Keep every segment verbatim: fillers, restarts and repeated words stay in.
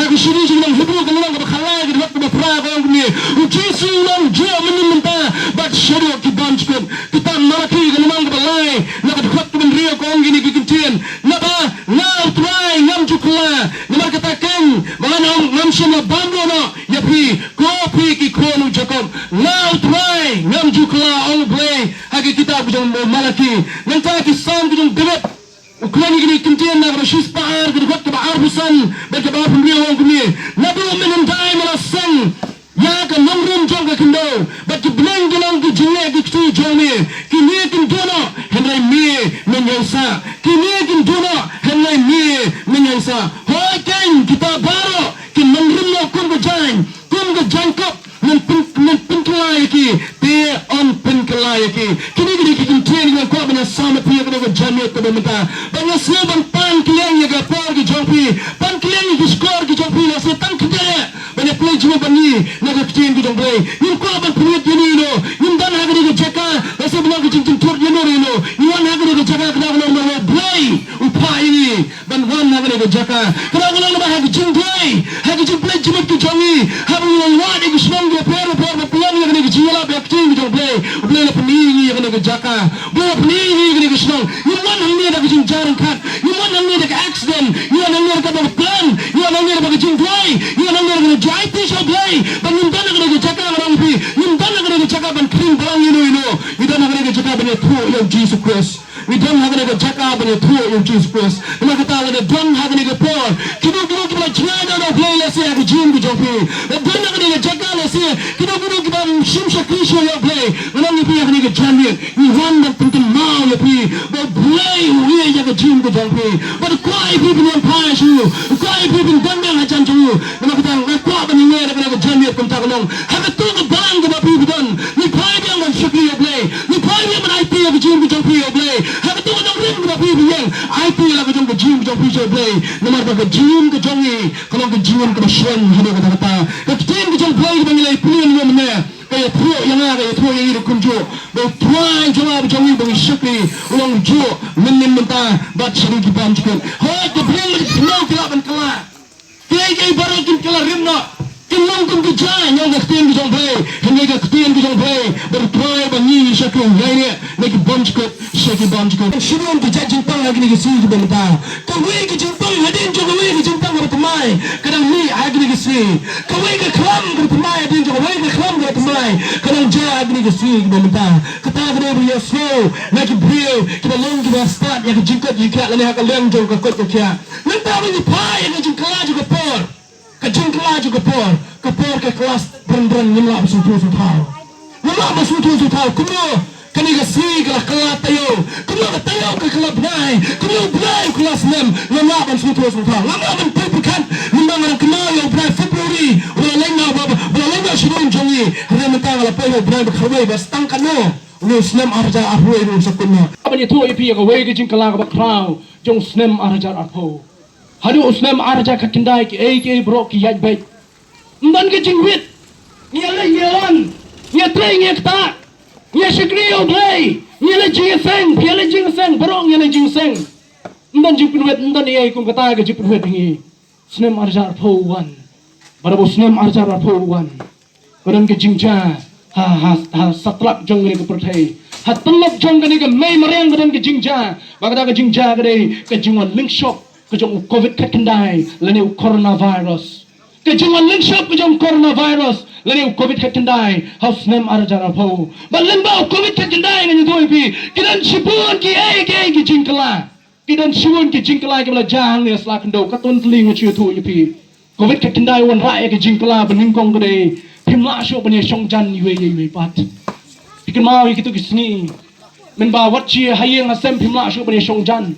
Ka shithi jong u nong Hebru ka lynnong kaba khatlai ka dkhot kaba phra ka ong kumne. U Jisu u long juh mynhynnin mynta bad shaduh ki bymjukut. Kitab Malaki ka lynnong kaba lai na ka dkhot kaba hynriew ka ong kine ki kyntien. Naba nga U Trai ngam ju kylla. Namar kata keiñ ba ngan ong ngam shym la bam ruh noh ïa phi, ko phi ki khun u Jakob. Nga U Trai ngam ju kylla, ong U Blei ha ka kitab ka jong u Malaki. Nangta ki Salm ka jong u David u kren ïa kine ki kyntien na kaba shispah ar, ka dkhot kaba arphew san bad kaba arphew hynriew, ong kumne. Naduh mynhyndai me la seng ïa ka nongrim jong ka khyndew bad ki bneng ki long ki jingeh ki kti jong me. Kine kin duh noh hynrei me men ïaisah. Kine kin duh noh hynrei me men ïaisah. Hooid keiñ, kita baroh kin nongrim noh kum ka jaiñ, kum ka jaiñkup. Men pyn, men pynkylla ïa ki, te yn pynkylla ïa ki. Kine ki dei ki kyntien kiba nga kwah ban ïasam ïa phi ha kane ka janmiet kaba mynta. Ba nga sngew ban pan kylliang ïa ka por ka jong phi, pan kylliang ïa ki shkor ki jong phi, lehse tang kyndiah ban ïa pynleit jingmut bad ngi na ka ktien ka jong U Blei. Ngim kwah ban pynïit ïano ïano. Ngim don ha kane ka jaka lehse ban long ka jingjyntur ïano ïano. Ngi wan ha kane ka jaka khnang ba U Blei u phah ïa ngi ban wan ha kane ka jaka. Khnang ba ha ka jingduwai, ha ka jingpynleit jingmut ka jong ngi, haba ngi wan wad ïa ki shnong kiba pher bapher ban pynlong ïa kane ka jingïalap ïa ka ktien ka jong U Blei, U Blei la pyni ïa ngi ïa kane ka jaka. U Blei la pyni ïa ngi ïa kane ka shnong. Ngim wan hangne da ka jingjar ryngkat, ngim wan hangne da ka accident, ngim wan hangne da kaba plan, ngim wan hangne da kaba ka jingduwai, ngim wan hangne da kaba ka jingïaid sha U Blei. Ba ngim don ha kane ka jaka, nga ong ïa phi, ngim don ha kane ka jaka ban khring balang ïano ïano. Ngi don ha kane ka jaka ban ïathuh ïa U Jisu Khrist. Ngi don ha kane ka jaka ban ïathuh ïa U Jisu Khrist. Namar kata lada don ha kane ka por kino kino kiba la jngai na U Blei lehse ha ka jingim ka jong phi, lada don ha kane ka jaka lehse kino kino kiba shim shakri shuh ïa U Blei, nga ong ïa phi ha kane ka janmiet ngi wan ban pynkynmaw ïa phi ba U Blei u ïeit ïa ka jingim ka jong phi. Bad u kwah ïa phi ban ïam phai sha u, u kwah ïa phi ban don biang hajan jong u. Namar kata nga kwah ban ïa nga da kane ka janmiet kumta ka long. Ha katto ka balang kaba phi don, ngi phai biang ban shakri ïa U Blei. Ngi phai biang ban aiti ïa ka jingim ka jong phi ïa U Blei. Ha katto ka nongrim kaba phi ïeng, aiti ïa la ka jong ka jingim ka jong phi sha U Blei. Namar ba ka jingim ka jong ngi ka long ka jingim kaba shong haduh katta katta. Ka ktien ka jong U Blei kaba ngi la ïa pule mynne ka ïathuh ïa nga, ka ïathuh ïa ngi ruh kumjuh. Ba U Trai jong nga, ba jong ngi, ba ngi shakri u long juh mynhynnin mynta bad shaduh ki bymjukut. Hooid, ka bneng bad ka khyndew ki lah ban kylla. Kiei kiei baroh kin kylla rim noh, kin long kum ki jaiñ, ong ka ktien ka jong U Blei. Hynrei ka ktien ka jong U Blei ba U Trai ba ngi ngi shakri u ïaineh na ki bymjukut sha ki bymjukut. Shibun ki jait jingpang ha kine ki sngi kiba mynta. Kawei ka jingpang hadien jong kawei ka jingpang kaba thymmai ka dang mih ha kine ki sngi. Kawei ka khlam kaba thymmai hadien jong kawei ka khlam kaba thymmai ka dang jia ha kine ki sngi kiba mynta. Kata ka dei ba ïohsngew na ki briew kiba long kiba stad ïa ka jingkoit jingkhiah lane ha ka liang jong ka koit ka khiah. Nangta ba ngi phai ïa ka jingkylla jong ka por. Ka jingkylla jong ka por, ka por ka kylla bren bren, ngim lah ban sngewthuh sngewthaw. Ngim lah ban sngewthuh sngewthaw kumno kane ka sngi ka la kylla taïew, kumno ka taïew ka kylla bnai, kumno u bnai u kylla snem. Ngim lah ban sngewthuh sngewthaw, ngim lah ban poi pyrkhat. Mynba nga dang kynmaw ïa u bnai February uba la leit noh, ba, ba, ba la leit noh sha rum jong ngi. Hynrei mynta nga la poi ïa u bnai ba khatwei ba tang katno, une u snem ar hajar arphew wei ruh sa kut noh. Ban ïathuh ïa phi ïa kawei ka jingkylla kaba khraw jong u snem ar hajar arphew. Haduh u snem ar hajar khatkhyndai kiei kiei baroh ki ïaid beit. Ym don ka jingwit. Ngi ïaleit ngi ïawan, ngi ïatrei ngi ïaktah, ngi ïashakri ïa U Blei, ngi ïaleit jingïaseng, phi ïaleit jingïaseng, baroh ngi ïaleit jingïaseng. Ym don jingpynwit, ym don ei ei kum kata ka jingpynwit ha ngi. Snem ar hajar arphew u wan. Bad haba u snem ar hajar arphew u wan, ka don ka jingjia ha, ha, ha satlak jong kane ka pyrthei. Ha tyllok jong kane ka mei mariang ka don ka jingjia. Bad kata ka jingjia ka dei ka jingwan lyngshop ka jong u Covid khatkhyndai lane u coronavirus. Ka jingwan lyngshop ka jong u coronavirus lane u Covid khatkhyndai ha u snem ar hajar arphew. Bad lyngba u Covid khatkhyndai, ngan ïathuh ïa phi, ki don shibun kiei kiei ki jingkylla. Ki don shibun ki jingkylla kiba la jia hangne ha sla khyndew, katto katne nga shu ïathuh ïa phi. Covid khatkhyndai u wanrah ïa ka jingkylla ba nyngkong ka dei phim lah shuh ban ïashong jan iwei ïa iwei pat. Phi kynmaw ïa kito ki sngi, mynba wat sha ha ïing ha sem phim lah shuh ban ïashong jan.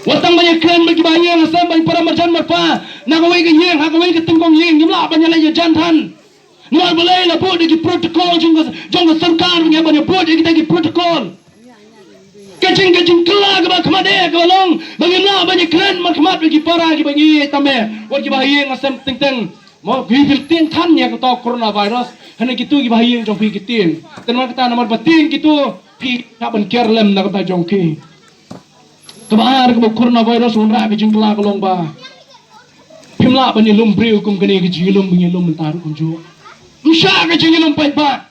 Wat tang ban ïakren bad kiba ha ïing ha sem, bad para marjan marpa, na kawei ka ïing ha kawei ka tyngkong ïing, ngim lah ban ïaleit ïajan than. Namar balei? La bud ïa ki protocol jong ka, jong ka sorkar, ba ngin ban ïa bud ïa kita ki protocol. Ka jing, ka jingkylla kaba khmat eh kaba long ba ngim lah ban ïakren markhmat bad ki para kiba ngi ïeit tam eh, wat kiba ha ïing ha sem teng teng. Mo, ki phi tieng than ïa kata u coronavirus, hynrei kito kiba ha ïing jong phi ki tieng. Te namar kata, namar ba tieng kito, phi hap ban kiar lem na kata jong ki. Kaba ar, kaba u coronavirus u wanrah ka jingkylla ka long ba Lah ban ïalum briew kum kane ka jingïalum ba ngi ïalum mynta ruh kumjuh. Ym shah ka jingïalum paidbah.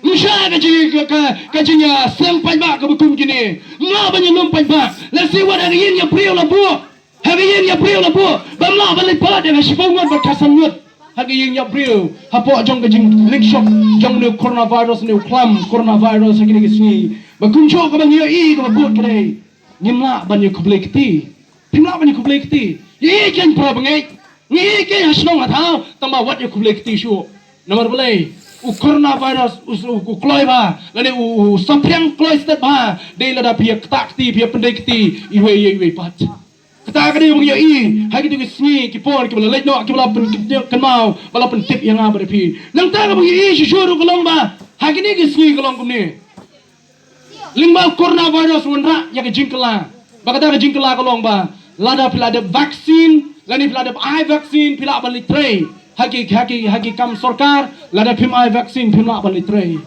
Ym shah ka jing ka, ka, ka jingïaseng paidbah kaba kum kine. Ym lah ban ïalum paidbah. Lehse wat ha ka ïing ïa briew la buh. Ha ka ïing ïa briew la buh. Bym lah ban leit palat ïa ka shiphew ngut bad ka san ngut. Ha ka ïing ïa briew. Hapoh jong ka jinglynshop jong une u coronavirus, une u khlam coronavirus ha kine ki sngi. Ba kumjuh kaba ngi ïohi kaba bud ka dei. Ngim lah ban ïa khublei kti. Phim lah ban ïa khublei kti. Ïa i keiñ para bangeit. Ngi i keiñ ha shnong ha thaw. Tang ba wat ïa khublei kti shuh. Namar balei? U coronavirus, u, u, u kloi bha. Lane u, u saphriang kloi stet bha. Dei lada phi ïa ktah kti, phi ïa pyndei kti. Iwei ïa iwei pat. Kata ka dei ba ngi ïohi. Ha kito ki sngi, ki por, kiba la leit noh, kiba la pynkynmaw, ba la pyntip ïa nga bad ïa phi. Nangta kaba ngi ïohi shuh shuh ruh ka long ba. Ha kine ki sngi ka long kumne. Lyngba u coronavirus u wanrah ïa ka jingkylla. Ba kata ka jingkylla ka long ba lada phi la dep vaccine, lane phi la dep ai vaccine, phi lah ban leit trei. Ha ki, ha ki, ha ki kam sorkar, lada phim ai vaccine, phim lah ban leit trei.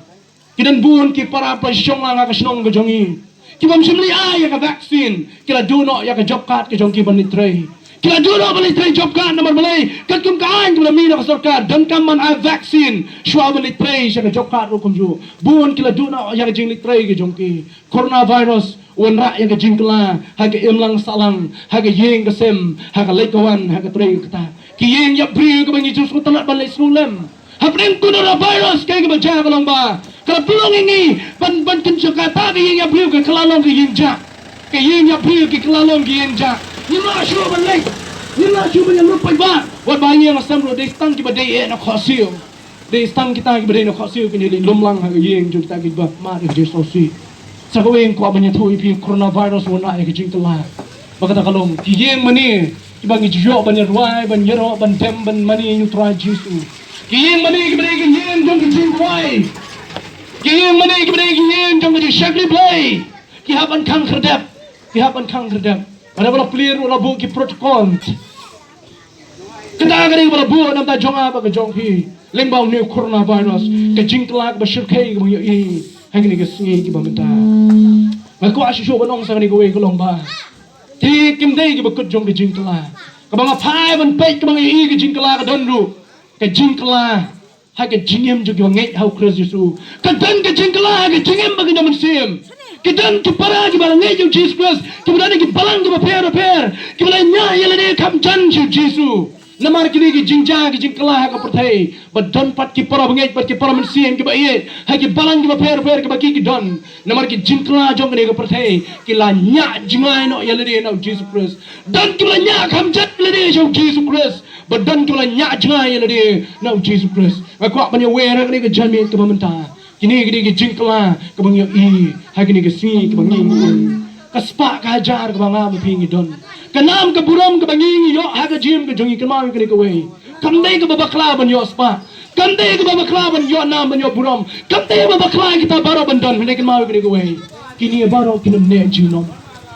Ki don bun ki para, para shong lang ha ka shnong ka jong ngi. Ki bym shym leit ai ïa ka vaccine, ki la duh noh ïa ka job card ka jong ki ban leit trei. Ki la duh noh ban leit trei job card namar balei? Katkum ka aiñ kaba la mih na ka sorkar, donkam ban ai vaccine shuwa ban leit trei sha ka job card ruh kumjuh. Bun ki la duh noh ïa ka jingleit trei ka jong ki. Coronavirus u wanrah ïa ka jingkylla ha ka imlang sahlang, ha ka ïing ka sem, ha ka leit ka wan, ha ka trei ka ktah. Ki ïing ïa briew kaba ngi ju sngewtynnat ban leit sngewlem. Hapdeng coronavirus kaei kaba jia ka long ba ka la pynlong ïa ngi ban, ban kynjah kata ka ïing ïa briew ka, ka la long ka ïing jah. Ka ïing ïa briew ka, ka la long ka ïing jah. Ngim lah shuh ban leit. Ngim lah shuh ban ïalum paidbah. Wat ba ïing ha sem ruh dei tang kiba dei eh na khohsiew. Dei tang kita kiba dei na khohsiew kine dei lum lang ha ka ïing jong kita kiba mad ïa ka jingsngewsih. Sa kawei nga kwah ban ïathuh ïa phi, coronavirus u wanrah ïa ka jingkylla. Ba kata ka long ki ïing mane kiba ngi ju ïoh ban ïarwai, ban ïaroh, ban dem, ban mane ïa u Trai Jisu. Ki ïing mane kiba dei ki ïing jong ka jingduwai. Ki ïing mane kiba dei ki ïing jong ka jingshakri Blei. Ki hap ban khang khyrdep. Ki hap ban khang khyrdep. Haba la plie ruh la buh ki protocol. Kata ka dei kaba la buh na ka bynta jong nga bad ka jong phi. Lyngba une u coronavirus, ka jingkylla kaba shyrkhei kaba ngi ïohi ha kine ki sngi kiba mynta. Nga kwah shuh shuh ban ong sa kane kawei ka long ba te kim dei kiba kut jong ka jingkylla. Kaba nga phai ban peit, kaba nga ïohi ka jingkylla ka don ruh. Ka jingkylla ha ka jingim jong kiba ngeit ha u Khrist Jisu. Ka don ka jingkylla ha ka jingim ba ki don mynsiem. Ki don ki para kiba la ngeit ïa u Jisu Khrist, kiba don ki balang kiba pher bapher, kiba la ñiah ïa lade kham jan sha u Jisu. Namar kine ki jingjia ki jingkylla ha ka pyrthei, ba don pat ki para bangeit bad ki para mynsiem kiba ïeit ha ki balang kiba pher bapher kiba ki, ki don. Namar ki jingkylla jong kane ka pyrthei ki la ñiah jngai noh ïa lade na u Jisu Khrist. Don kiba la ñiah kham jan ïa lade sha u Jisu Khrist. Ba don kiba la ñiah jngai ïa lade na u Jisu Khrist. Nga kwah ban ïawer ha kane ka janmiet kaba mynta. Kine ki dei ki jingkylla kaba ngi ïohi ha kine ki sngi kaba ngi ïohi. Ka spah ka hajar kaba nga bad phi ngi don. Ka nam ka burom kaba ngi ïoh ha ka jingim ka jong ngi, kynmaw ïa kane kawei. Kam dei kaba bakla ban ïoh spah. Kam dei kaba bakla ban ïoh nam, ban ïoh burom. Kam dei kaba bakla kita baroh ban don. Hynrei kynmaw ïa kane kawei. Kine baroh kin ym neh jingnom.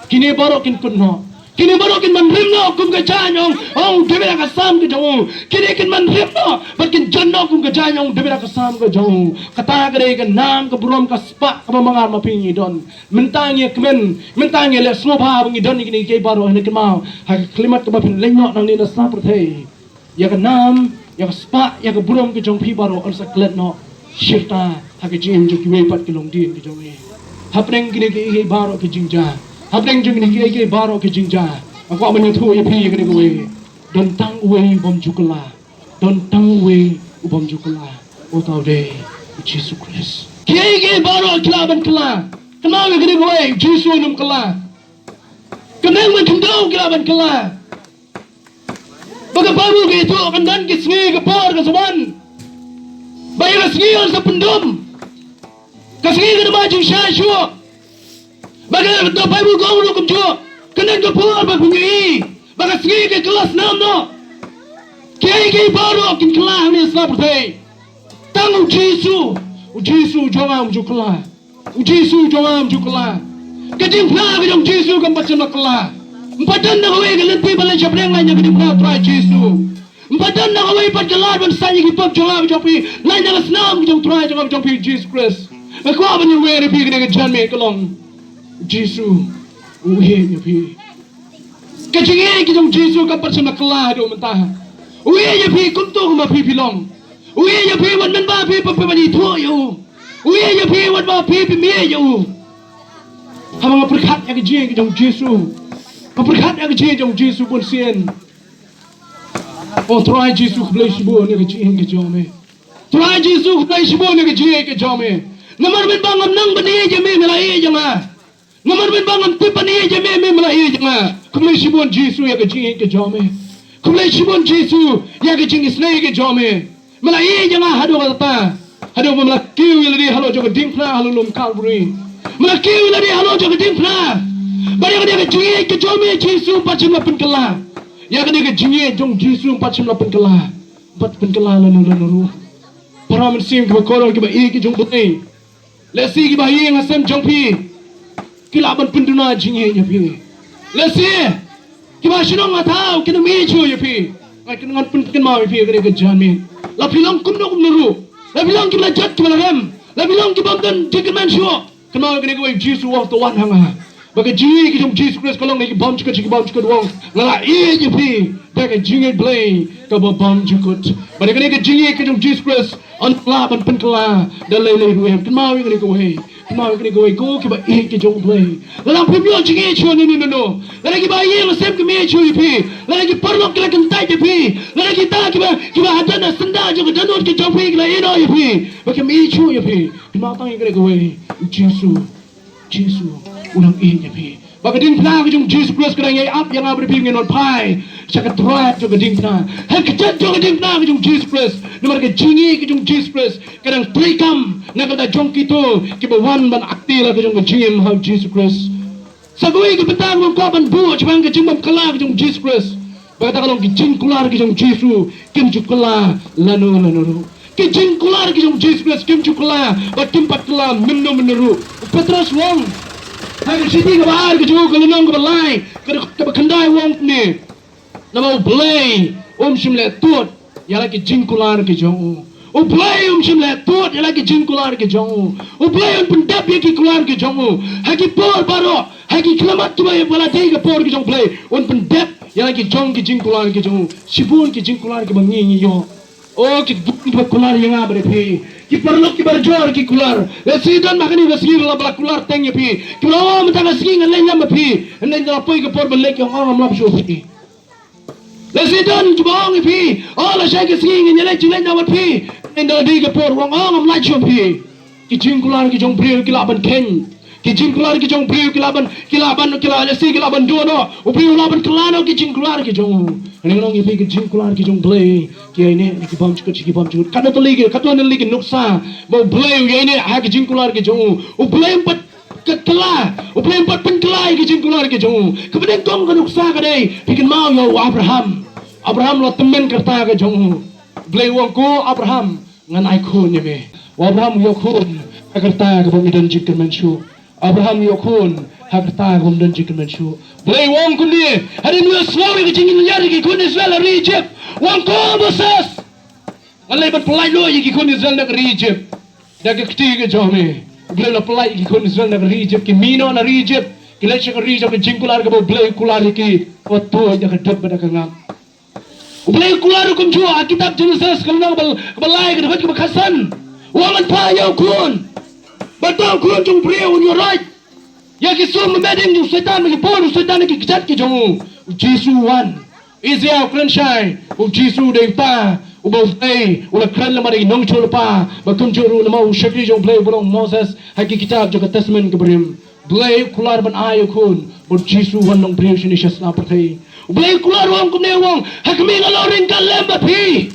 Kine baroh kin kut noh. Kine baroh kin ban rim noh kum ka jaiñ, ong, ong u David ha ka Salm ka jong u. Kine kin ban rim noh bad kin jan noh kum ka jaiñ, ong u David ha ka Salm ka jong u. Kata ka dei ka nam ka burom ka spah kaba ma nga ma phi ngi don. Mynta ngi ïa kmen, mynta ngi ïa leh sngewbha ba ngi don ïa kine kiei baroh, hynrei kynmaw, ha ka khyllipmat kaba phin leit noh nangne na sla pyrthei, ïa ka nam, ïa ka spah, ïa ka burom ka jong phi baroh yn sa klet noh shirta ha ka jingim jong kiwei pat ki longdien ki jong ngi. Hapdeng kine kiei kiei baroh ki jingjia, hapdeng jong kine kiei kiei baroh ki jingjia, nga kwah ban ïathuh ïa phi ïa kane kawei. Don tang uwei u bym ju kylla. Don tang uwei u bym ju kylla. Uta u dei u Jisu Khrist. Kiei kiei baroh ki lah ban kylla. Kynmaw ïa kane kawei, u Jisu un ym kylla. Kane kawei, khyndew ki lah ban kylla. Ba ka Baibl ka ïathuh kan don ki sngi, ka por ka sa wan ba ïa ka sngi yn sa pyndum. Ka sngi ka dei ba jingshai shuh. Ba ka, ka Baibl ka ong ruh kumjuh, kan don ka por ba phin ïohi ba ka sngi ka kylla snam noh. Kiei kiei baroh kin kylla hangne sla pyrthei. Tang u Jisu, u Jisu jong nga um ju kylla. U Jisu jong nga um ju kylla. Ka jingphla ka jong u Jisu kam pat shym la kylla. Ym pat don na kawei ka lynti ban leit shaphrang lait na ka jingphla u Trai Jisu. Ym pat don na kawei pat ka lad ban sait ïa ki pop jong nga jong phi lait na ka snam ka jong u Trai jong nga jong phi Jisu Khrist. Nga kwah ban ïawer ïa phi kane ka janmiet ka long, u Jisu u ïeit ïa phi. Ka jingïeit ka jong u Jisu kam pat shym la kylla haduh mynta. U ïeit ïa phi kumto kumba phi phi long. U ïeit ïa phi wat mynba phi phi phi ban ithuh ïa u. U ïeit ïa phi wat ba phi phi ïeit ïa u. Haba nga pyrkhat ïa ka jingïeit ka jong u Jisu. Nga pyrkhat ïa ka jingïeit ka jong u Jisu bun sien. O Trai Jisu, khublei shibun ïa ka jingïeit ka jong me. Trai Jisu, khublei shibun ïa ka jingïeit ka jong me. Namar mynba ngam nang ban ïeit ïa me, me la ïeit ïa nga. Namar mynba ngam tip ban ïeit ïa me, me la ïeit ïa nga. Khublei shibun Jisu ïa ka jingïeit ka jong me. Khublei shibun Jisu ïa ka jingisynei ka jong me. Me la ïeit ïa nga haduh katta. Haduh ba me la kiew ïa lade halor jong ka diengphna halor lum Calvary. Me la kiew ïa lade halor jong ka diengphna. Bad ïa kane ka jingïeit ka jong me Jisu pat shym la pynkylla. Ïa kane ka jingïeit jong u Jisu pat shym la pynkylla. Pat pynkylla lano lano ruh. Para mynsiem kiba kordor kiba ïeit ki jong U Blei. Lehse kiba ha ïing ha sem jong phi ki lah ban pynduna jingïeit ïa phi. Lehse kiba shnong ha thaw kin ym ïeit shuh ïa phi. Nga kin ngan pynkynmaw ïa phi kane ka janmiet. La phi long kumno kumno ruh. La phi long kiba la jot kiba la rem. La phi long kibym don jingkyrmen shuh. Kynmaw ïa kane kawei, Jisu u ong to wan ha nga. Ba ka jingïeit ka jong u Jisu Khrist ka long ïa ki bymjukut, ïa ki bymjukut, u ong nga la ïeit ïa phi da ka jingïeit Blei kaba bymjukut. Bad ïa kane ka jingïeit ka jong u Jisu Khrist yn lah ban pynkylla da lei lei ruh em. Kynmaw ïa kane kawei. Kynmaw ïa kane kawei, ko kiba ïeit ki jong U Blei. Lada phim ïoh jingïeit shuh ne ne ne no. Lada kiba ha ïing ha sem kim ïeit shuh ïa phi. Lada ki paralok ki la kyntait ïa phi. Lada kita kiba, kiba ha don ha syndah jong ka dohnud ka jong phi ki la ïehnoh ïa phi. Ba kim ïeit shuh ïa phi. Kynmaw tang ïa kane kawei. U Jisu. Jisu u nang ïeit ïa phi. Ba ka diengphna ka jong u Jisu Khrist ka dang ïai ap ïa nga bad ïa phi ngin wan phai sha ka trai jong ka diengphna. Ha ka kjat jong ka diengphna ka jong u Jisu Khrist. Namar ka jingïeit ka jong u Jisu Khrist ka dang treikam na ka bynta jong kito kiba wan ban aktieh la ka jong ka jingim ha u Jisu Khrist. Sa kawei ka bynta kaba nga kwah ban buh shaphang ka jingbymkylla ka jong u Jisu Khrist. Ba kata ka long ki jingkular ki jong u Jisu kim ju kylla lano lano ruh. Ki jingkular ki jong u Jisu Khrist kim ju kylla bad kim pat kylla mynno mynno ruh. U Petros u ong ha ka shithi kaba ar ka jong u, ka lynnong kaba lai, ka dkhot kaba khyndai, u ong kumne. Namar U Blei um shym leh tuid ïa la ki jingkular ki jong u. U Blei um shym leh tuid ïa la ki jingkular ki jong u. U Blei un pyndep ïa ki kular ki jong u. Ha ki por baroh, ha ki khyllipmat kiba ïa ba la dei ka por ki jong U Blei, un pyndep ïa la ki jong ki jingkular ki jong u. Shibun ki jingkular kiba ngi ngi ïoh. O, ki bun kiba kular ïa nga bad ïa phi. Ki paralok kiba jor ki kular. Lehse don ba kane ka sngi la ba la kular teng ïa phi. Kiba la ong mynta ka sngi ngan leit lem bad phi. Hynrei la poi ka por ban leit, ki ong, ong ngam lap shuh phi. Lehse don kiba ong ïa phi, o, lashai ka sngi ngin ïaleit jingleit noh bad phi. Hynrei la dei ka por, u ong, ong ngam lait shuh phi. Ki jingkular ki jong u briew ki lah ban kheiñ. Ki jingkular ki jong u briew ki lah ban, ki lah ban, ki lah, lehse ki lah ban duh noh. U briew u lah ban kylla noh ki jingkular ki jong u. Hynrei nga ong ïa phi, ki jingkular ki jong U Blei ki ïaineh na ki bymjukut sha ki bymjukut. Katno tylli ki, katno tylli ki nuksa ba U Blei u ïaineh ha ki jingkular ki jong u. U Blei um pat kylla, U Blei um pat pynkylla ïa ki jingkular ki jong u. Kaba nyngkong ka nuksa ka dei, phi kynmaw ïa u Abraham. Abraham u la tymmen ka rta ka jong u. U Blei u ong, ko Abraham, ngan ai khun ïa me. U Abraham u ïoh khun ha ka rta kaba ym don jingkyrmen shuh. Abraham u ïoh khun ha ka rta kaba ym don jingkyrmen shuh. U Blei u ong kumne, hadien u ïohsngew ïa ka jingïaid ïa ki khun Israel ha ri Ijipt, u ong, ko Moses, ngan leit ban pyllait lut ïa ki khun Israel na ka ri Ijipt da ka kti ka jong me. U Blei u la pyllait ïa ki khun Israel na ka ri Ijipt, ki mih noh na ri Ijipt, ki leit sha ka ri jong ka jingkular kaba U Blei u kular ïa ki, wat tuid da ka dep bad da ka ngap. U Blei u kular ruh kumjuh ha kitab Jenesis ka lynnong ba, ba lai, ka dkhot kaba khatsan. U ong, ngan phah ïa u khun. Bad uta u khun jong u briew un ïaroh ïa ki sum ba meh ding jong u Soitan, ba ki bor u Soitan na ki kjat ki jong u. U Jisu u wan. Isaiah u kren shai ba u Jisu u dei uta uba U Blei u la kren lem bad ki nongïathuhlypa, ba kumjuh ruh namar u shakri jong U Blei uba long Moses ha ki kitab jong ka Testament kaba rim. U Blei u kular ban ai ïa u khun, bad u Jisu u wan long briew shane sha sla pyrthei. U Blei u kular u ong kumne, u ong, ha khmih, nga la ryngkat lem bad phi.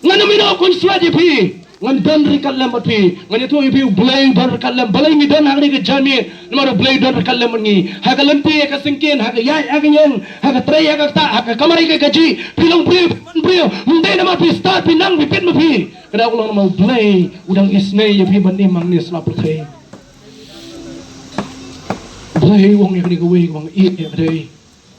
Ngan ym ïehnoh khunswet ïa phi. Ngan don ryngkat lem bad phi. Ngan ïathuh ïa phi, U Blei u don ryngkat lem. Balei ngi don ha kane ka janmiet? Namar U Blei u don ryngkat lem bad ngi. Ha ka lynti, ha ka syngkien, ha ka ïaid, ha ka ïeng, ha ka trei, ha ka ktah, ha ka kamai, ha ka kajih. Phi long briew, phi long briew. Ym dei namar phi stad, phi nang, phi peit ma phi. Ka dei ka long namar U Blei u dang isynei ïa phi ban im hangne sla pyrthei. U Blei u ong ïa kane kawei kaba nga ïeit ïa ka dei.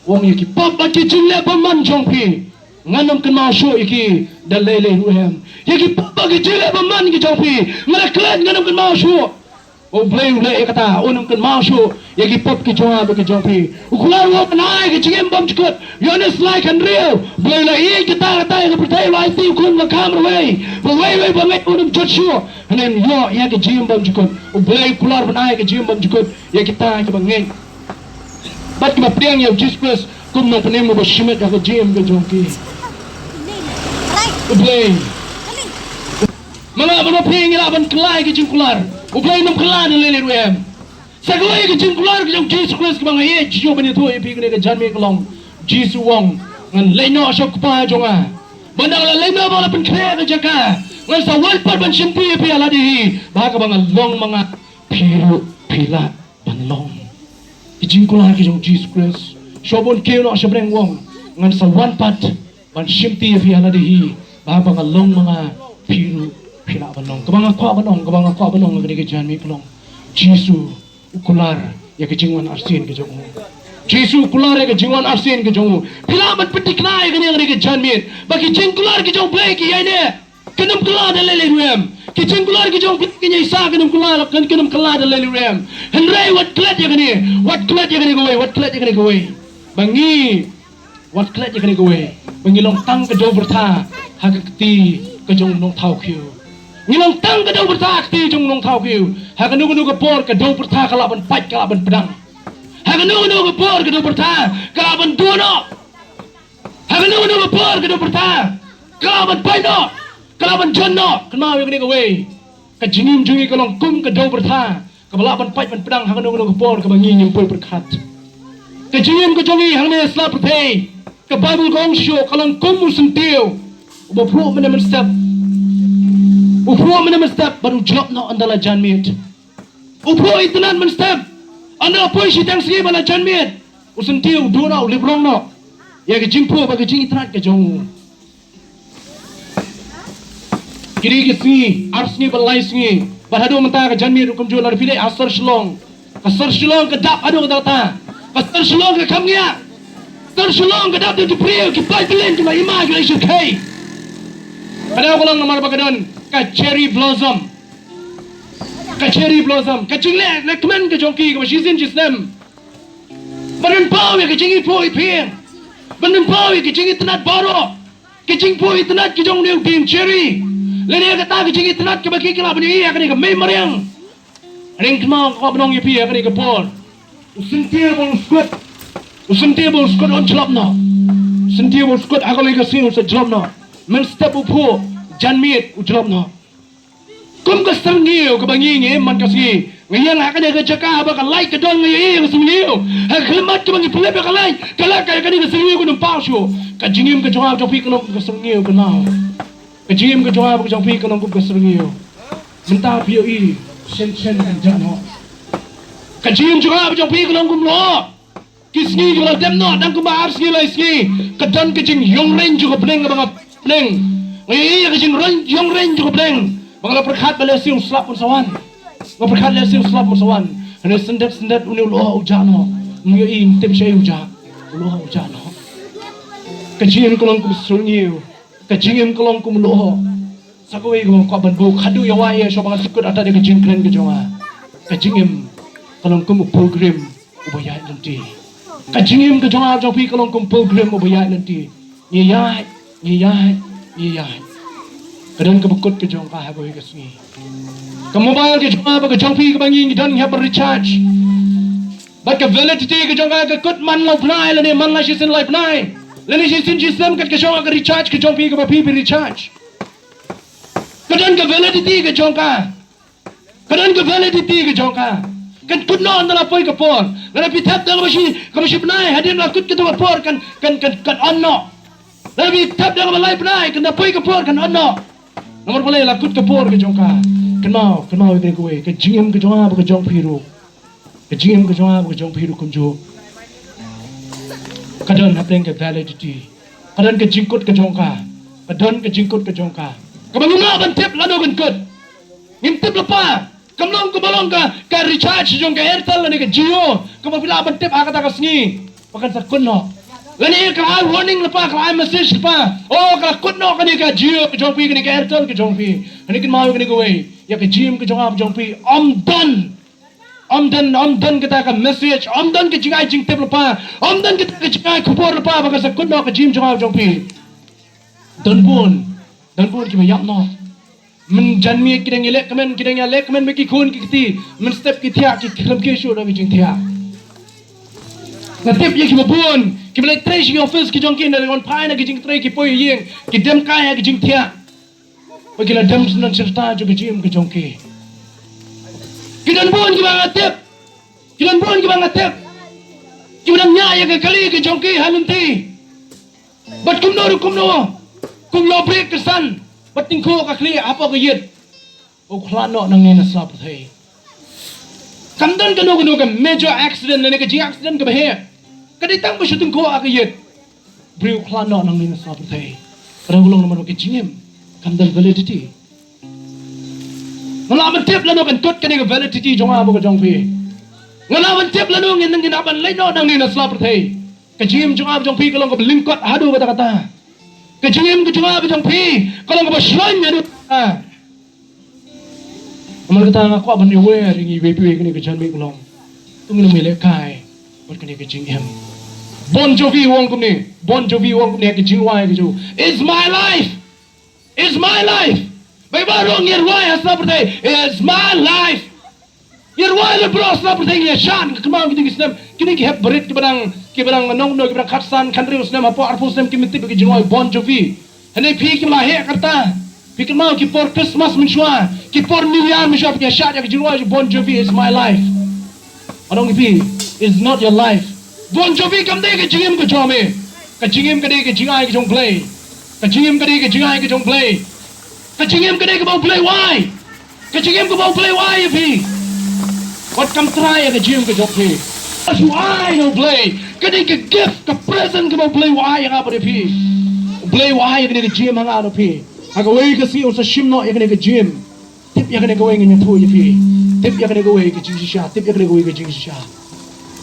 U ong, ïa ki pop bad ki jingleh bymman jong phi, ngan ym kynmaw shuh ïa ki da lei lei ruh em. Ïa ki pop bad ki jingleh bymman ki jong phi, nga la klet, ngan ym kynmaw shuh. U Blei u leh ïa kata, un ym kynmaw shuh ïa ki pop ki jong nga bad ki jong phi. U kular u ong ban ai ka jingim bymjukut. Ïoannis lai khatriew. U Blei u la ïeit katta katta ïa ka pyrthei, u la aiti u khun ba kham marwei, ba uwei uwei ba ngeit un ym jot shuh, hynrei un ïoh ïa ka jingim bymjukut. U Blei u kular ban ai ka jingim bymjukut ïa kita kiba ngeit bad kiba pdiang ïa U Jisu Khrist kum u nongpynim uba shimet ïa ka jingim ka jong ki. U Blei, ma nga bad ma phi ngi lah ban kylla ïa ka jingkular. U Blei un ym kylla da lei lei ruh em. Sa kawei ka jingkular ka jong U Jisu Khrist kaba nga ïeit shuh ban ïathuh ïa phi kane ka janmiet ka long, U Jisu u ong, ngan leit noh sha U Kpa jong nga. Bad ynda nga la leit noh bad la pynkhreh ka jaka, ngan sa wan pat ban shimti ïa phi ha lade hi, ba ha kaba nga long ma nga, phi ruh phi lah ban long. Ka jingkular ka jong U Jisu Khrist, shuwa ba un kiew noh sha bneng u ong, ngan sa wan pat ban shimti ïa phi ha lade hi, ba ha kaba nga long ma nga, phi ruh phi lah ban long. Kaba nga kwah ban ong, kaba nga kwah ban ong ha kane ka janmiet ka long, U Jisu u kular ïa ka jingwan arsien ka jong u. U Jisu u kular ïa ka jingwan arsien ka jong u. Phi lah ban pynthikna ïa kane ha kane ka janmiet ba ki jingkular ki jong U Blei ki ïaineh. Kin ym kylla da lei lei ruh em. Ki jingkular ki jong U Blei ki ïaisah, kin ym kylla, kin, kin ym kylla da lei lei ruh em. Hynrei wat klet ïa kane, wat klet ïa kane kawei, wat klet ïa kane kawei. Ba ngi, wat klet ïa kane kawei, ba ngi long tang ka dewbyrtha ha ka kti ka jong u nongthaw khiew. Ngi long tang ka dewbyrtha ha ka kti jong u nongthaw khiew. Ha kano kano ka por ka dewbyrtha ka lah ban pait, ka lah ban pdang. Ha kano kano ka por ka dewbyrtha ka lah ban duh noh. Ha kano kano ka por ka dewbyrtha ka lah ban pait noh, ka lah ban jon noh. Kynmaw ïa kane kawei, ka jingim jong ngi ka long kum ka dewbyrtha kaba lah ban pait ban pdang ha kano kano ka por kaba ngi ngim poi pyrkhat. Ka jingim ka jong ngi hangne ha sla pyrthei, ka Baibl ka ong shuh, ka long kum u syntiew uba phuh mynne mynstep. U phuh mynne mynstep bad u jlop noh ynda la janmiet. U phuh itynnad mynstep, ynda la poi shiteng sngi bad la janmiet, u syntiew u duh noh, u lip rong noh ïa ka jingphuh bad ka jingitynnad ka jong u. Kine ki sngi, ar sngi bad lai sngi, bad haduh mynta ka janmiet ruh kumjuh, lada phi leit ha sor Shillong, ka sor Shillong ka dap haduh katta katta. Ka sor Shillong ka kham ngiah. Ka sor Shillong ka dap da ki briew, ki paidbah, ki la ima, ki la shyrkhei. Ka daw ka long namar ba ka don ka cherry blossom. Ka cherry blossom, ka jingleh, leh kmen ka jong ki kaba shisien shisnem. Ban pynpaw ïa ka jingïaphuh ïaphieng, ban pynpaw ïa ka jingitynnad baroh. Ka jingphuh itynnad ka jong une u dieng cherry, lane kata ka jingitynnad kaba ki, ki lah ban ïohi ha kane ka mei mariang. Hynrei kynmaw, nga kwah ban ong ïa phi ha kane ka por, u syntiew bad u skud, u syntiew bad u skud un jlop noh. U syntiew bad u skud ha kawei ka sngi un sa jlop noh. Mynstep u phuh, janmiet u jlop noh. Kum ka syrngiew kaba ngi, ngi im man ka sngi. Nga ïeng ha kane ka jaka haba ka light ka don, nga ïohi ïa ka syrngiew. Ha ka khyllipmat kaba ngi pynlip ïa ka light, ka light ka, kane ka syrngiew kan ym paw shuh. Ka jingim ka jong nga jong phi ka long kum ka syrngiew, kynmaw. Ka jingim ka jong nga jong phi ka long kum ka syrngiew. Mynta phi ïohi, shen shen kan jah noh. Ka jingim jong nga jong phi ka long kum lyoh. Ki sngi kiba la dep noh, dang kumba ar sngi lai sngi, ka don ka jingïongreiñ jong ka bneng kaba nga peit bneng. Nga ïohi ïa ka jingreiñ, ïongreiñ jong ka bneng. Ba nga la pyrkhat ba lehse u slap un sa wan. Nga pyrkhat lehse u slap un sa wan. Hynrei syndet syndet une u lyoh u jah noh. Nga ïohi, ngim tip shaei u jah. U lyoh u jah noh. Ka jingim ka long kum syrngiew. Ka jingim ka long kum u lyoh. Sa kawei kaba nga kwah ban buh haduh ïa wai ïa shuwa ba ngan sngewkut artat ïa ka jingkren ka jong nga. Ka jingim ka long kum u pilgrim uba ïaid lynti. Ka jingim ka jong nga jong phi ka long kum pilgrim uba ïaid lynti. Ngi ïaid, ngi ïaid, ngi ïaid. Ka don kaba kut ka jong ka ha kawei ka sngi. Ka mobile ka jong nga bad ka jong phi kaba ngi ngi don ngi hap ban recharge. Bad ka validity ka jong ka ka kut man la u bnai lane man la shisien lai bnai. Lane shisien shisnem kat ka shong ka recharge ka jong phi kaba phi phi recharge. Ka don ka validity ka jong ka. Ka don ka validity ka jong ka. Kan kut noh ynda la poi ka por. Lada phi thep da kaba shi, kaba shi bnai, hadien la kut kata ka por kan, kan, kan, kan on noh. Lada phi thep da kaba lai bnai, kan da poi ka por kan on noh. Namar balei? La kut ka por ka jong ka. Kynmaw, kynmaw ïa kane kawei. Ka jingim ka jong nga bad ka jong phi ruh. Ka jingim ka jong nga bad ka jong phi ruh kumjuh. Ka don hapdeng ka validity. Ka don ka jingkut ka jong ka. Ka don ka jingkut ka jong ka. Kaba ngim lah ban tip lano kan kut. Ngim tip lypa. Kam long kaba long ka, ka recharge jong ka Airtel lane ka Jio. Kaba phi lah ban tip ha kata ka sngi ba kan sa kut noh. Lane ka la ai warning lypa, ka la ai message lypa. Oh, ka la kut noh kane ka Jio ka jong phi, kane ka Airtel ka jong phi. Kane kynmaw ïa kane kawei. Ïa ka jingim ka jong nga jong phi ym don Ym don, ym don kata ka message, ym don ka jingai jingtip lypa, ym don kata ka jingai khubor lypa ba kan sa kut noh ka jingim jong nga jong phi. Don bun, don bun kiba ïap noh. Mynjan miet ki dang ïaleh kmen, ki dang ïaleh kmen bad ki khun ki kti. Mynstep ki thiah, ki khlem ki shuh da ki jingthiah. Nga tip ïa kiba bun kiba la trei sha ki office ki jong ki, na la wan phai na ki jingtrei ki poi ïing, ki dem kai ha ki jingthiah. Ba ki la dem sha nongshyrta jong ka jingim ka jong ki. Ki don bun kiba nga tip. Ki don bun kiba nga tip. Kiba dang ñiah ïa ka kali ka jong ki ha lynti. Bad kumno ruh kumno, kum ïoh briew kyrsan bad tyngkhuh ka khlieh hapoh ka ïit. U khlad noh nangne na sla pyrthei. Kam don kano kano ka major accident lane ka jing accident kaba heh. Ka dei tang ba shu tyngkhuh ha ka ïit. Briew u khlad noh nangne na sla pyrthei. Ka dang long namar ba ka jingim kam don validity. Nga lah ban tip lano kan kut kane ka validity jong nga bad ka jong phi. Nga lah ban tip lano ngin, ngin hap ban leit noh nangne na sla pyrthei. Ka jingim jong nga bad jong phi ka long kaba lyngkot haduh katta katta. Ka jingim ka jong nga bad jong phi ka long kaba shloiñ haduh katta. Namar kata nga kwah ban ïa wer ïa ngi iwei pa iwei kane ka janmiet ka long, to ngin ym lehkai bad kane ka jingim. Bon Jovi u ong kumne, Bon Jovi u ong kumne ha ka jingrwai ka jong u, "It's my life. It's my life." Bai baroh ngi rwai ha sla pyrthei, "It's my life." Ngi rwai lut baroh sla pyrthei, ngi ïa shad, nga kynmaw kine ki snem, kine ki hep barit kiba dang, kiba dang nongno, kiba dang khatsan khathynriew snem hapoh arphew snem, ki mih tip ïa ka jingrwai Bon Jovi. Hynrei phi kiba la heh ka rta, phi kynmaw ki por Christmas mynshuwa, ki por New Year mynshuwa, phi ïa shad ïa ka jingrwai jong Bon Jovi, "It's my life." Nga ong ïa phi, "It's not your life." Bon Jovi kam dei ka jingim ka jong me. Ka jingim ka dei ka jingai ka jong U Blei. Ka jingim ka dei ka jingai ka jong U Blei. Ka jingim ka dei kaba U Blei u ai. Ka jingim kaba U Blei u ai ïa phi. Wat kam trai ïa ka jingim ka jong phi. Ka shu ai na U Blei. Ka dei ka gift, ka present kaba U Blei u ai ïa nga bad ïa phi. U Blei u ai ïa kane ka jingim ha nga bad phi. Ha kawei ka sngi un sa shim noh ïa kane ka jingim. Tip ïa kane kawei, ngan ïathuh ïa phi. Tip ïa kane kawei ka jingshisha, tip ïa kane kawei ka jingshisha.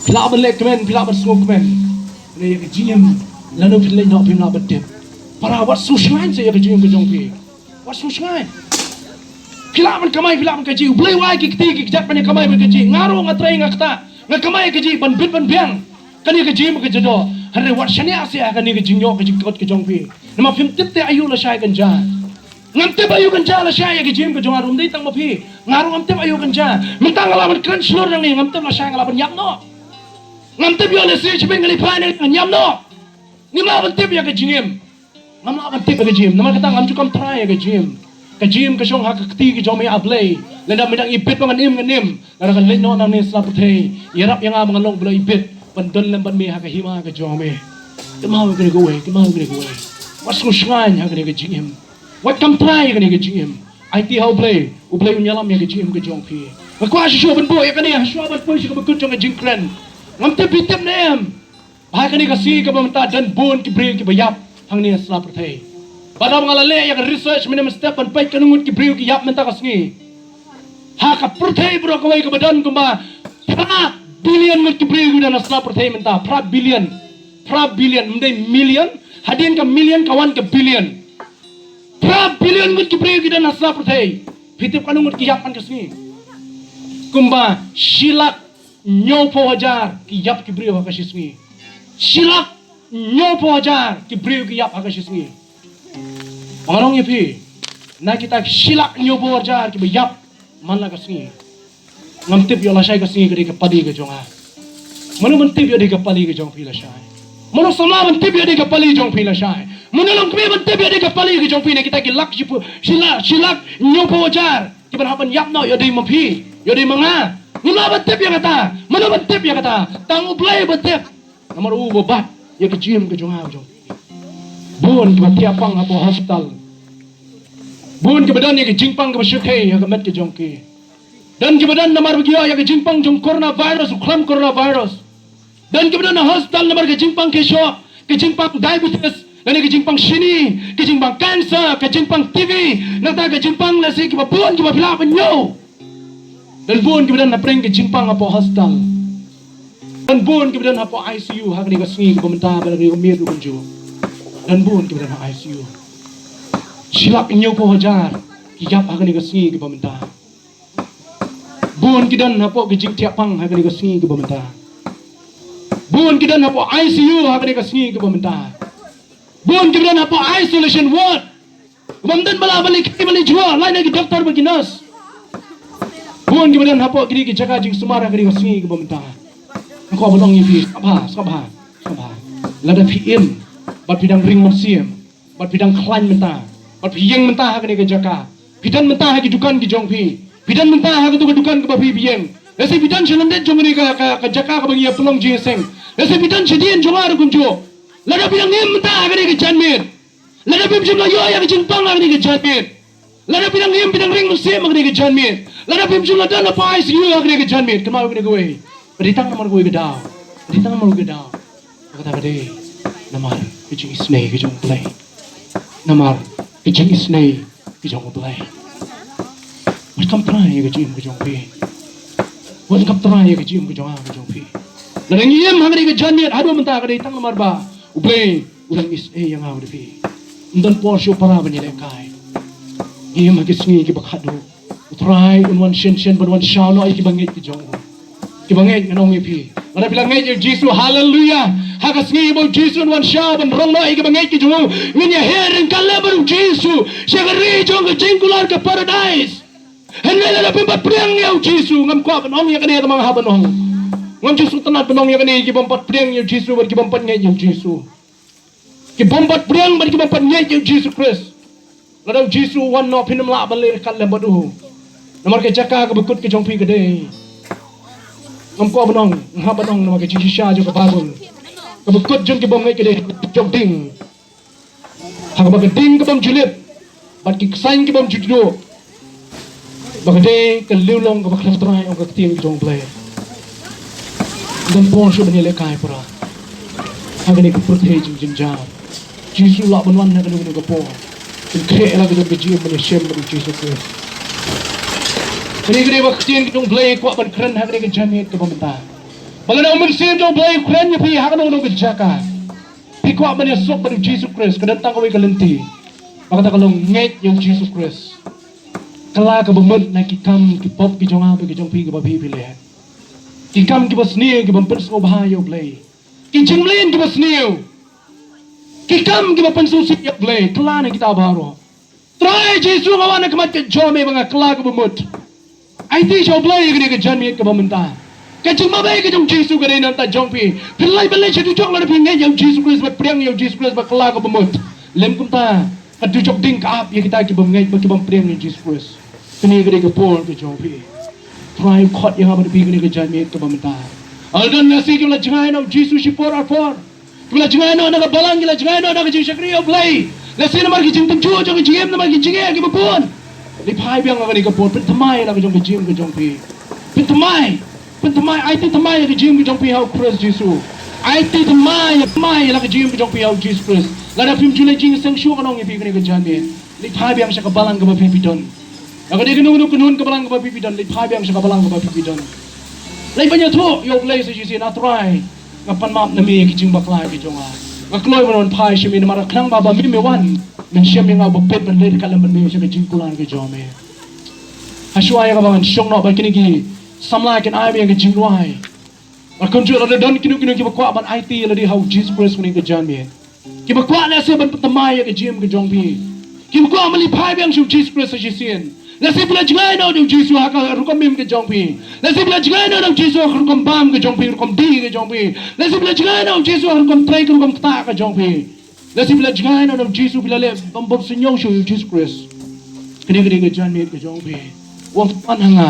Phi lah ban leh kmen, phi lah ban sngewkmen. Hynrei ïa ka jingim lano phin leit noh phim lah ban tip. Para, wat sngewshngaiñ seh ïa ka jingim ka jong phi. Wat sngewshngaiñ. Phi lah ban kamai, phi lah ban kajih. U Blei u ai ki kti ki kjat ban ïa kamai ban kajih. Nga ruh nga trei nga ktah, nga kamai kajih ban bit ban biang. Kane ka jingim ka jado. Hynrei wat shaniah seh ha kane ka jingïoh ka jingkot ka jong phi. Namar phim tip te aïu lashai kan jia. Ngam tip aïu kan jia lashai ïa ka jingim ka jong nga ruh, ym dei tang ma phi. Nga ruh ngam tip aïu kan jia. Mynta nga lah ban kren shlur nangne, ngam tip lashai nga lah ban ïap noh. Ngam tip ïoh lehse shibit ngan leit phai nangne ngan ïap noh. Ngim lah ban tip ïa ka jingim. Ngam lah ban tip ïa ka jingim. Namar kata ngam ju kam trai ïa ka jingim. Ka jingim ka shong ha ka kti ka jong me, A Blei. Lada me dang ibit ba ngan im ngan im. Lada kan leit noh nangne sla pyrthei, ïarap ïa nga ba ngan long ba la ibit ban don lem bad me ha ka hima ka jong me. Kynmaw ïa kane kawei, kynmaw ïa kane kawei. Wat sngewshngaiñ ha kane ka jingim. Wat kam trai ïa kane ka jingim. Aiti ha U Blei, U Blei un ïalam ïa ka jingim ka jong phi. Nga kwah shuh shuh ban buh ïa kane, ha shuwa ban poi sha kaba kut jong ka jingkren. Ngam tip phi tip ne em. Ha kane ka sngi kaba mynta don bun ki briew kiba ïap hangne ha sla pyrthei. Bad haba nga la leh ïa ka research mynne mynstep ban peit katno ngut ki briew ki ïap mynta ka sngi. Ha ka pyrthei baroh kawei kaba don kumba phra billion ngut ki briew ki don ha sla pyrthei mynta. Phra billion. Phra billion, ym dei million. Hadien ka million ka wan ka billion. Phra billion ngut ki briew ki don ha sla pyrthei. Phi tip katno ngut ki ïap man ka sngi? Kumba shi lak hynñiewphew hajar ki ïap ki briew ha ka shi sngi. Shi lak hynñiewphew hajar ki briew ki ïap ha ka shi sngi. Nga ong ïa phi, na kita shi lak hynñiewphew hajar kiba ïap man la ka sngi, ngam tip ïoh lashai ka sngi ka dei ka pali ka jong nga. Mano ban tip ïoh dei ka pali ka jong phi lashai? Mano samla ban tip ïoh dei ka pali jong phi lashai? Mano longkmie ban tip ïoh dei ka pali ka jong phi na kita ki lak shiphew, shi lak, shi lak hynñiewphew hajar kiban hap ban ïap noh, ïoh dei ma phi, ïoh dei ma nga? Ngim lah ban tip ïa kata. Mano ban tip ïa kata? Tang U Blei ban tip. Namar u ba bat ïa ka jingim ka jong nga jong phi. Bun kiba thiah pang hapoh hospital. Bun kiba don ïa ka jingpang kaba shyrkhei ha ka met ka jong ki. Don kiba don namar ba ki ïoh ïa ka jingpang jong coronavirus, u khlam coronavirus. Don kiba don ha hospital namar ka jingpang ki shoh, ka jingpang diabetes, lane ka jingpang shini, ka jingpang cancer, ka jingpang T B, nangta ka jingpang lehse kiba bun kiba phi lah ban ñiew. Don bun kiba don hapdeng ka jingpang hapoh hospital. Don bun kiba don hapoh I C U ha kane ka sngi kaba mynta ba la ka miet ruh kumjuh. Don bun kiba don ha I C U. Shi lak hynñiewphew hajar ki ïap ha kane ka sngi kaba mynta. Bun ki don hapoh ki jingthiah pang ha kane ka sngi kaba mynta. Bun ki don hapoh I C U ha kane ka sngi kaba mynta. Bun ki don hapoh isolation ward. Bym don ba lah ban leh kti ban leh jngoh, lait na ki doktor bad ki nurse. Bun kiba don hapoh kine ki jaka jingsumar ha kane ka sngi kaba mynta. Nga kwah ban ong ïa phi, sngap bha, sngap bha, sngap bha. Lada phi im bad phi dang ring mynsiem bad phi dang khlaiñ mynta bad phi ïeng mynta ha kane ka jaka, phi don mynta ha ki dukan ki jong phi, phi don mynta ha katu ka dukan kaba phi ïeng, lehse phi don sha lyndet jong kane ka, ka, ka jaka kaba ngi ïa pynlong jingïaseng, lehse phi don shadien jong nga ruh kumjuh. Lada phi dang im mynta ha kane ka janmiet, lada phim shym la ïoh ïa ka jingpang ha kane ka janmiet, lada phi dang im, phi dang ring mynsiem ha kane ka janmiet, lada phim shym la don hapoh I C U ha kane ka janmiet, kynmaw ïa kane kawei. Ka dei tang namar kawei ka daw. Ka dei tang namar kawei ka daw. Kata ka dei namar ka jingisynei ka jong U Blei. Namar ka jingisynei ka jong U Blei. Wat kham trai ïa ka jingim ka jong phi. Wat kham trai ïa ka jingim ka jong nga ka jong phi. Lada ngi im ha kane ka janmiet haduh mynta, ka dei tang namar ba U Blei u dang isynei ïa nga bad phi. Ym don por shuh para ban ïalehkai. Ngi im ha ki sngi kiba khatduh. U Trai un wan shen shen ban wan shaw noh ïa kiba ngeit ki jong u. Kiba ngeit, ngan ong ïa phi, lada phi la ngeit ïa U Jisu, haleluya, ha ka sngi ba U Jisu un wan shaw ban rong noh ïa kiba ngeit ki jong u, ngin ïa hiar ryngkat lem bad U Jisu sha ka ri jong ka jingkular, ka paradais. Hynrei lada phim pat pdiang ïa U Jisu, ngam kwah ban ong ïa kane, tang ma nga hap ban ong. Ngam ju sngewtynnat ban ong ïa kane, ki bym pat pdiang ïa U Jisu bad ki bym pat ngeit ïa U Jisu. Ki bym pat pdiang bad ki bym pat ngeit ïa U Jisu Khrist, lada U Jisu u wan noh, phin ym lah ban leit ryngkat lem bad u. Namar ka jaka kaba kut ka jong phi ka dei, ngam kwah ban ong, nga hap ban ong, namar ka jingshisha jong ka Baibl, kaba kut jong ki bym ngeit ka dei jok ding, ha kaba ka ding ka bym ju lip bad ki ksain ki bym ju duh, ba ka dei ka liang long kaba khlem trai, ong ka ktien ka jong U Blei. Don por shuh ban ïalehkai para ha kane ka pyrthei jingjynjar. Jisu lah ban wan ha kano kano ka por. Pynkhreh ïa la ka jong ka jingim ban ïashem bad U Jisu Khrist. Kane ka dei ba ka ktien ka jong U Blei kwah ban kren ha kane ka janmiet kaba mynta. Ba lada U Mynsiem jong U Blei u kren ïa phi ha kano kano ka jaka, phi kwah ban ïasuk bad U Jisu Khrist, ka don tang kawei ka lynti. Ba kata ka long ngeit ïa U Jisu Khrist. Kylla kaba mut na ki kam ki pop ki jong nga bad ki jong phi kiba phi phi leh. Ki kam kiba sniew ki bym pynsngewbha ïa U Blei. Ki jingmlien kiba sniew. Ki kam kiba pynsngewsih ïa U Blei. Kylla na kita baroh. Trai Jisu, nga wan ha khmat ka jong me ba nga kylla kaba mut. Aiti sha U Blei ïa kane ka janmiet kaba mynta. Ka jingmabei ka jong U Jisu ka dei na ka bynta jong phi. Phin lait ban leit sha dujok lada phi ngeit ïa U Jisu Khrist bad pdiang ïa U Jisu Khrist bad kylla kaba mut. Lym kumta, ka dujok ding ka ap ïa kita ki bym ngeit bad ki bym pdiang ïa U Jisu Khrist. Kane ka dei ka por ka jong phi. Trai u khot ïa nga bad phi kane ka janmiet kaba mynta. Lada don lashai kiba la jngai na U Jisu shipor arpor, kiba la jngai noh na ka balang, ki la jngai noh na ka jingshakri ïa U Blei, lashai namar ki jingtynjuh jong ka jingim, namar ki jingeh kiba bun. Leit phai biang ha kane ka por, pynthymmai ïa la ka jong ka jingim ka jong phi. Pynthymmai, pynthymmai, aiti thymmai ïa ka jingim ka jong phi ha U Khrist Jisu. Aiti thymmai, thymmai ïa la ka jingim ka jong phi ha U Jisu Khrist. Lada phim ju leit jingïaseng shuh, ngan ong ïa phi kane ka janmiet, leit phai biang sha ka balang kaba phi phi don. Lada ka dei kano kano ka balang kaba phi phi don, leit phai biang sha ka balang kaba phi phi don. Leit ban ïathuh ïa U Blei sa shisien, A Trai, nga pan map na me ïa ki jingbakla ki jong nga. Nga kloi ban wan phai sha me namar nga khnang ba, ba me, me wan, men shem ïa nga uba peit ban leit ryngkat lem bad me sha ka jingkular ka jong me. Hashwa ïa kaba ngan shong noh, ba kine ki samla kin ai me ïa ka jingduwai. Bad kumjuh lada don kino kino kiba kwah ban aiti ïa lade ha U Jisu Khrist kane ka janmiet, kiba kwah lehse ban pynthymmai ïa ka jingim ka jong phi, kiba kwah ban leit phai biang sha U Jisu Khrist sa shisien. Lehse phi la jngai noh da U Jisu ha ka rukom im ka jong phi. Lehse phi la jngai noh da U Jisu ha ka rukom bam ka jong phi, rukom die ka jong phi. Lehse phi la jngai noh da U Jisu ha ka rukom trei, ka rukom ktah ka jong phi. Lehse phi la jngai noh da U Jisu, phi la leh bym, bym sngewsynei shuh ïa U Jisu Khrist. Kane ka dei ka janmiet ka jong phi. Wan, to wan ha nga,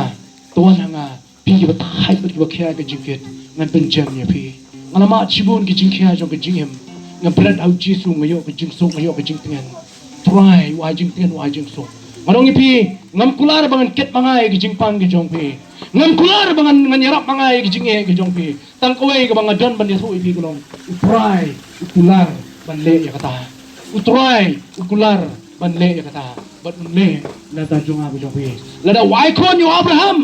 to wan ha nga. Phi kiba thait bad kiba khia ka jingkit, ngan pynjem ïa phi. Nga la mad shibun ki jingkhia jong ka jingim. Nga bret ha U Jisu, nga ïoh ka jingsuk, nga ïoh ka jingtngen. Trai, u ai jingtngen, u ai jingsuk. Ngan ong ïa phi, ngam kular ba ngan kit ma nga ïa ka jingpang ka jong phi. Ngam kular ba ngan, ngan ïarap ma nga ïa ka jingeh ka jong phi. Tang kawei kaba nga don ban ïathuh ïa phi ka long, U Trai u kular ban leh ïa kata. U Trai u kular ban leh ïa kata. Bad un leh na ka bynta jong nga bad jong phi. Lada u ai khun ïa u Abraham,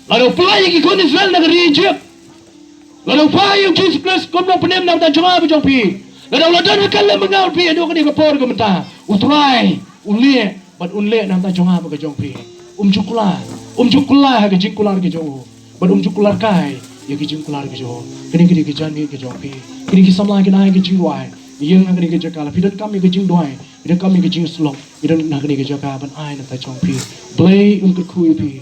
lada u pynlait ïa ki khun Israel na ka ri Ijipt, lada u phah ïa U Jisu Khrist kum u nongpynim na ka bynta jong nga bad jong phi, lada u la don ryngkat lem bad nga bad phi haduh kane ka por ka mynta, U Trai u leh bad un leh na ka bynta jong nga bad ka jong phi. Um ju kular. Um ju kular ha ka jingkular ka jong u, bad um ju kular kai ïa ka jingkular ka jong u. Kane ka dei ka janmiet ka jong phi. Kine ki samla kin ai ka jingduwai. Ïeng ha kane ka jaka, la phi donkam ïa ka jingduwai, phi donkam ïa ka jingsyllok, ïeng ha kane ka jaka ban ai na ka jong phi. Blei un kyrkhu ïa phi.